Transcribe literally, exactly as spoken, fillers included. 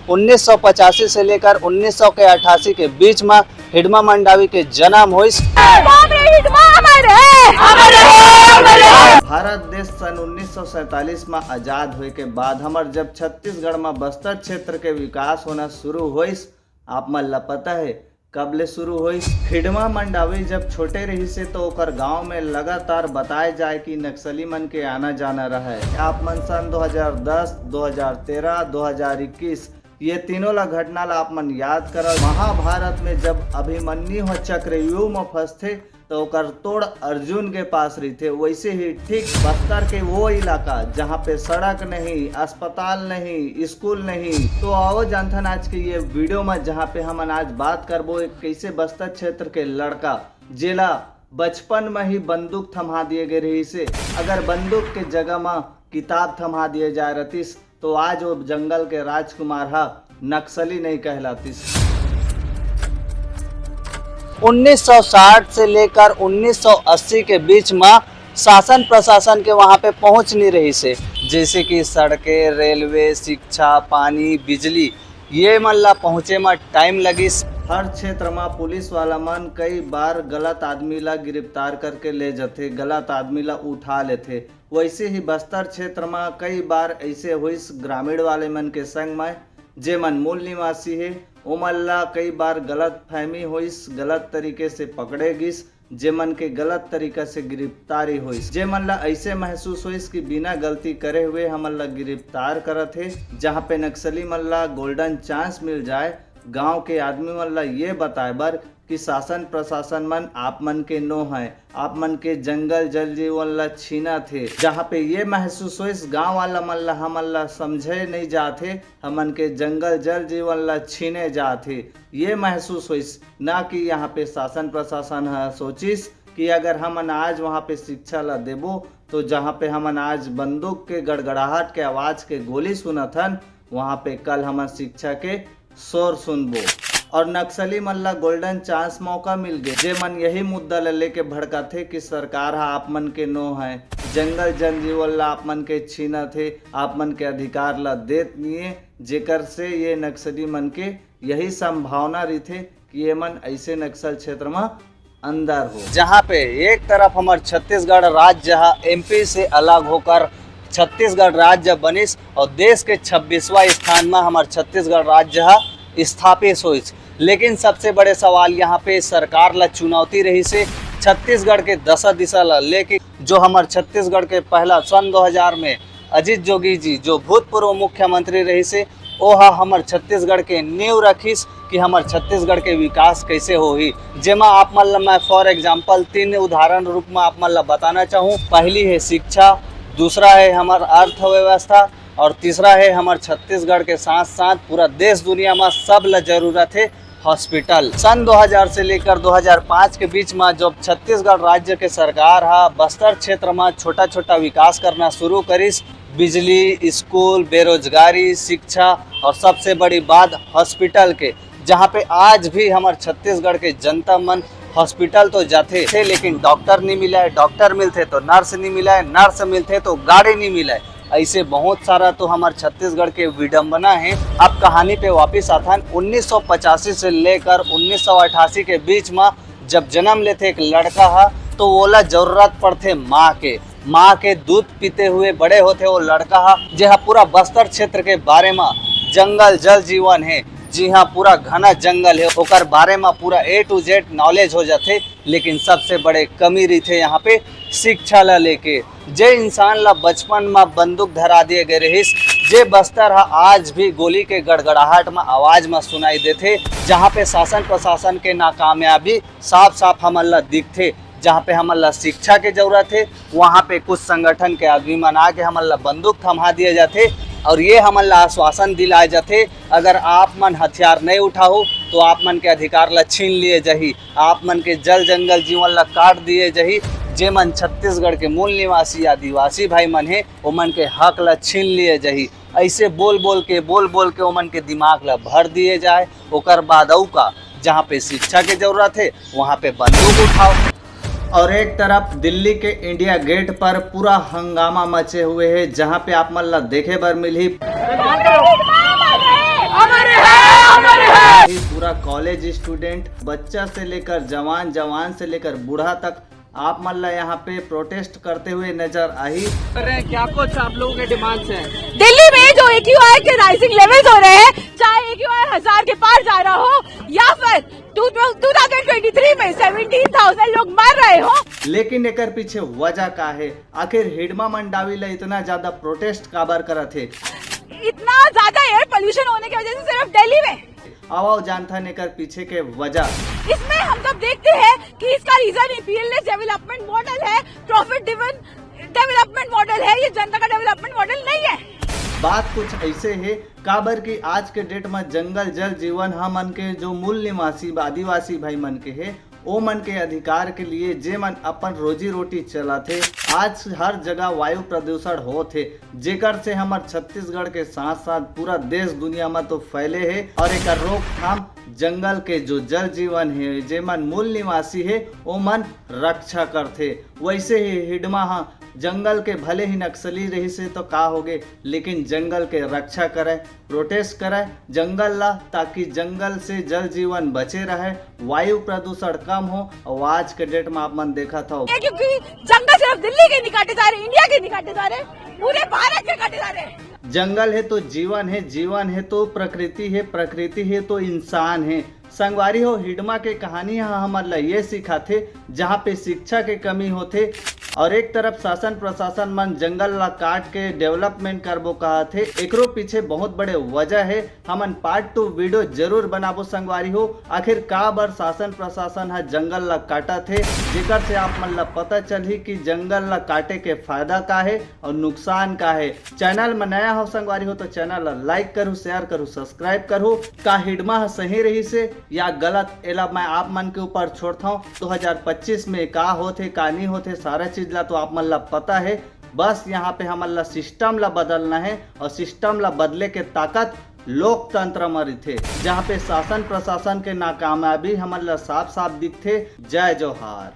उन्नीस सौ पचासी से लेकर उन्नीस सौ के अट्ठासी के बीच में हिडमा मंडावी के जन्म होइस। भारत देश सन उन्नीस सौ सैंतालीस में आजाद होए के बाद हमर जब छत्तीसगढ़ में बस्तर क्षेत्र के विकास होना शुरू होइस, आप मन ला पता है कब ले शुरू होइस? हिडमा मंडावी जब छोटे रहिसे तो ओकर गांव में लगातार बताए जाए कि नक्सली मन के आना जाना रहे। आप मन सन दो हज़ार दस, दो हज़ार तेरह, दो हज़ार इक्कीस, ये तीनों ला घटना ला आप मन याद करव। महाभारत में जब अभिमन्यु ह चक्रव्यूह में फंसथे तो ओकर तोड़ अर्जुन के पास रहिथे, वैसे ही ठीक बस्तर के वो इलाका जहाँ पे सड़क नहीं, अस्पताल नहीं, स्कूल नहीं। तो आओ जानथन आज के ये वीडियो में, जहाँ पे हमन आज बात करबो एक कैसे बस्तर क्षेत्र के लड़का, जेला बचपन में ही बंदूक थमा दिए गए रहिसे। अगर बंदूक के जगह में किताब थमा दिए जाए रहतिस तो आज वो जंगल के राजकुमार हा नक्सली नहीं कहलातिस। उन्नीस सौ साठ से लेकर उन्नीस सौ अस्सी के बीच में शासन प्रशासन के वहाँ पे पहुँच नहीं रहिसे, जैसे कि सड़कें, रेलवे, शिक्षा, पानी, बिजली, ये मन ला पहुँचे में टाइम लगिस। हर क्षेत्र में पुलिस वाला मन कई बार गलत आदमी ला गिरफ्तार करके ले जथे, गलत आदमी ला उठा लेथे। वैसे ही बस्तर क्षेत्र में कई बार ऐसे होइस ग्रामीण वाले मन के संग में, जे मन मूल निवासी हे, ओमन ला कई बार गलत फहमी होइस, गलत तरीके से पकड़े गिस, जे मन के गलत तरीका से गिरफ्तारी होइस, जे मन ला ऐसे महसूस होइस कि बिना गलती करे हुए हमन ला गिरफ्तार करत हे। जहाँ पे नक्सली मन ला गोल्डन चांस मिल जाए गांव के आदमी मन ला ये बताए बर कि शासन प्रशासन मन आप मन के नो है, आप मन के जंगल जल जीवन ला छीनत हे। जहाँ पे ये महसूस होइस गांव वाला मन ला, हमन ला समझे नहीं जात हे, हमन के जंगल जल जीवन ला छीने जात हे, ये महसूस होइस। ना कि यहाँ पे शासन प्रशासन ह सोचिस कि अगर हमन आज वहाँ पे शिक्षा ला देबो तो जहाँ पे हमन आज बंदूक के गड़गड़ाहट के आवाज के गोली सुनत हन, वहाँ पे कल हमन शिक्षा के शोर सुनबो। और नक्सली मन ला गोल्डन चांस मौका मिल गए, जे मन यही मुद्दा ला लेके भड़काथे कि सरकार हा आप मन के नो है, जंगल जनजीवन ला आप मन के छीनत हे, आप मन के अधिकार ला देत नहीं है, जेकर से ये नक्सली मन के यही संभावना रहिथे कि ये मन ऐसे नक्सल क्षेत्र में अंदर हो। जहाँ पे एक तरफ हमर छत्तीसगढ़ राज्य हा एमपी से अलग होकर छत्तीसगढ़ राज्य बनिस और देश के छब्बीसवां स्थान में हमर छत्तीसगढ़ राज्य हा स्थापित होइस, लेकिन सबसे बड़े सवाल यहाँ पे सरकार ला चुनौती रहिसे छत्तीसगढ़ के दशा दिशा ला लेके। जो हमर छत्तीसगढ़ के पहला सन दो हज़ार में अजीत जोगी जी जो भूतपूर्व मुख्यमंत्री रहिसे, ओहा हमर छत्तीसगढ़ के नींव रखिस कि हमर छत्तीसगढ़ के विकास कैसे होही। जेमा आप मन ला मैं फॉर एग्जाम्पल तीन उदाहरण रूप में आप मन ला बताना चाहूँ। पहली है शिक्षा, दूसरा है हमर अर्थव्यवस्था और तीसरा है हमर छत्तीसगढ़ के साथ साथ पूरा देश दुनिया में सब ला जरूरत है हॉस्पिटल। सन दो हज़ार से लेकर दो हज़ार पाँच के बीच में जब छत्तीसगढ़ राज्य के सरकार हा बस्तर क्षेत्र में छोटा छोटा विकास करना शुरू करिस, बिजली, स्कूल, बेरोजगारी, शिक्षा और सबसे बड़ी बात हॉस्पिटल के, जहाँ पे आज भी हमर छत्तीसगढ़ के जनता मन हॉस्पिटल तो जाथे थे, लेकिन डॉक्टर नहीं मिला है, डॉक्टर मिलथे तो नर्स नहीं मिला है, नर्स मिलथे तो गाड़ी नहीं मिला है। ऐसे बहुत सारा तो हमर छत्तीसगढ़ के विडंबना है। अब कहानी पे वापिस आथन। उन्नीस सौ पचासी से लेकर उन्नीस सौ अट्ठासी के बीच में जब जन्म लेथे एक लड़का हा, तो ओला जरूरत पड़थे माँ के। माँ के दूध पीते हुए बड़े होथे वो लड़का हा, जे हा पूरा बस्तर क्षेत्र के बारे में, जंगल जल जीवन है, जी हाँ, पूरा घना जंगल है, ओकर बारे में पूरा A to Z knowledge हो जाथे। लेकिन सबसे बड़े कमी रहिथे यहाँ पे शिक्षा ला लेके। जे इंसान ला बचपन में बंदूक धरा दिए गए रहिस, जे बस्तर हा आज भी गोली के गड़गड़ाहट में आवाज में सुनाई देथे, जहाँ पे शासन प्रशासन के नाकामयाबी साफ साफ हमन ला दिखथे। जहाँ पे हमन ला शिक्षा के जरूरत है, वहाँ पे कुछ संगठन के आदमी मन आके हमन ला बंदूक थमा दिए जाथे और ये हमन ला आश्वासन दिलाए जाथे, अगर आप मन हथियार नहीं उठाहू तो आप मन के अधिकार ला छीन लिए जाही, आप मन के जल जंगल जीवन ला काट दिए जाही। जे मन छत्तीसगढ़ के मूल निवासी आदिवासी भाई मन हे, ओमन के हक ला छीन लिए जाही। ऐसे बोल बोल के, बोल बोल के ओमन के दिमाग ला भर दिए जाए। ओकर बाद अउ का, जहाँ पे शिक्षा के जरूरत है, वहाँ पे बंदूक उठाओ। और एक तरफ दिल्ली के इंडिया गेट पर पूरा हंगामा मचे हुए है, जहाँ पे आप मन ला देखे बर मिलही। कॉलेज स्टूडेंट, बच्चा से लेकर जवान, जवान से लेकर बूढ़ा तक आप मन ला यहाँ पे प्रोटेस्ट करते हुए नजर आही। कर रहे हैं क्या कुछ आप लोगों के डिमांड्स हैं? दिल्ली में जो एक्यूआई के राइजिंग लेवल्स हो रहे हैं, चाहे एक्यूआई हजार के पार जा रहा हो या फिर टू थाउजेंड ट्वेंटी थ्री में सेवनटीन थाउजेंड लोग मर रहे हो। लेकिन एकर पीछे वजह का है? आखिर हिडमा मंडावी ला इतना ज्यादा प्रोटेस्ट काबर करत हे? इतना ज्यादा एयर पोल्यूशन होने की वजह से सिर्फ दिल्ली में। आवाओ जानथन एकर पीछे के वजह। इसमें हम सब देखते हैं कि इसका रीजन ही पीएलएस डेवलपमेंट मॉडल है, प्रॉफिट ड्रिवन डेवलपमेंट मॉडल है, ये जनता का डेवलपमेंट मॉडल नहीं है। बात कुछ ऐसे है, काबर कि आज के डेट में जंगल जल जीवन हमन के जो मूल निवासी आदिवासी भाई मन के है, ओ मन के अधिकार के लिए जे मन अपन रोजी रोटी चलाथे, आज हर जगह वायु प्रदूषण होत हे, जेकर से हमर छत्तीसगढ़ के साथ साथ पूरा देश दुनिया में तो फैले हे। और एकर रोकथाम जंगल के जो जल जीवन हे, जे मन मूल निवासी हे, ओ मन रक्षा करथे। वैसे ही हिडमा ह जंगल के भले ही नक्सली रहिस हे तो का होगे, लेकिन जंगल के रक्षा करे, प्रोटेस्ट करे जंगल ला, ताकि जंगल से जल जीवन बचे रहे, वायु प्रदूषण कम हो। और आज के डेट में आप मन देखत हो, क्योंकि जंगल सिर्फ दिल्ली के नहीं काटे जा रहे, इंडिया के नहीं काटे जा रहे, पूरे भारत के काटे जा रहे हैं। जंगल है तो जीवन है, जीवन है तो प्रकृति है, प्रकृति है तो इंसान है। संगवारी हो, हिडमा के कहानी ह हमर ला ये सिखाथे, जहाँ पे शिक्षा के कमी होथे और एक तरफ शासन प्रशासन मन जंगल ला काट के डेवलपमेंट करबो कहत हे। एकरो पीछे बहुत बड़े वजह है। हमन पार्ट टू वीडियो जरूर बनाबो संगवारी हो, आखिर का बर शासन प्रशासन ह जंगल ला काटत हे, जेकर से आप मन ला पता चलही कि जंगल ला काटे के फायदा का है और नुकसान का है। चैनल में नया हो संगवारी हो तो चैनल ला लाइक करू, शेयर करू, सब्सक्राइब करू। का हिडमा ह सही रहिस हे या गलत, एला मैं आप मन के ऊपर छोड़ता हूँ। दो हज़ार पच्चीस में का होथे, का नहीं होथे, सारा चीज ला तो आप मन ला पता है। बस यहाँ पे हमन ला सिस्टम ला बदलना है और सिस्टम ला बदले के ताकत लोकतंत्र में रहिथे, जहाँ पे शासन प्रशासन के नाकामयाबी हमन ला साफ साफ दिखथे। जय जोहार।